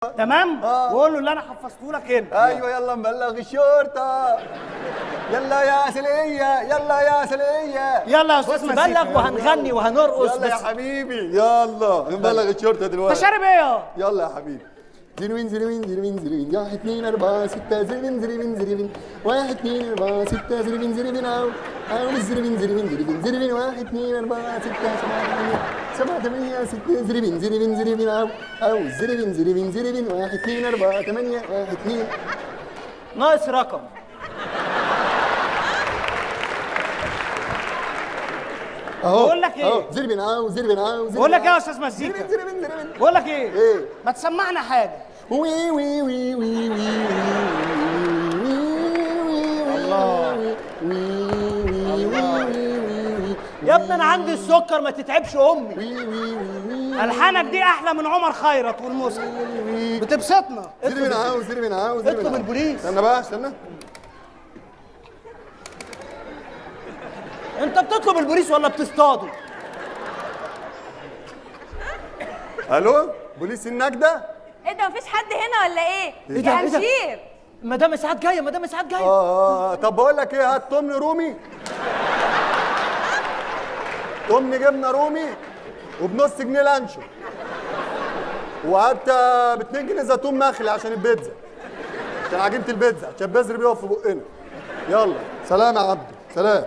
تمام؟ وقول له اللي انا حفظته لك هنا. ايوه يلا نبلغ الشرطة. يلا يا سليه، يلا يا سليه، يلا يا استاذ بص مزيكا. بلغ وهنغني وهنرقص. يلا يا بس حبيبي، يلا نبلغ الشرطة دلوقتي. انت شارب ايه يا؟ يلا يا حبيبي. زيروين زيروين زيروين زيروين 1 2 4 6 زيروين زيروين زيروين 1 2 4 6 زيروين زيروين أو أو زيروين زيروين زيروين زيروين 1 2 4 6 7 8 7 8 6 زيروين زيروين زيروين أو أو زيروين زيروين زيروين 1 2 4 8 1 2. ناقص رقم. أهو بقول لك إيه؟ أهو زيروين أو زيروين أو. بقول لك ايه يا استاذ مزيكا؟ زيروين زيروين زيروين. بقول لك ايه؟ إيه؟ ما تسمعنا حاجة. وي وي وي وي وي وي. الله. وي وي وي وي يا ابني انا عندي السكر، ما تتعبش امي. وي وي وي. الحانك دي احلى من عمر خيرت والموسيقى بتبسطنا. زيرو من عاو، زيرو من عاو، زيرو من اطلب عاو. البوليس. استنى بقى، استنى. انت بتطلب البوليس ولا بتصطاده؟ الو، بوليس النجدة؟ ايه ده، مفيش حد هنا ولا ايه؟ إيه ده؟ يا إيه ده؟ مشير. مدام اسعاد جاية، مدام اسعاد جاية. طب بقول لك ايه، هات تمن رومي، تمن جبنه رومي، وبنص جنيه لانشو، وهات ب 2 جنيه زيتون مخلي عشان البيتزا، عشان عجينه البيتزا، عشان البذر بيقف في بقنا. يلا سلام يا عبدو، سلام.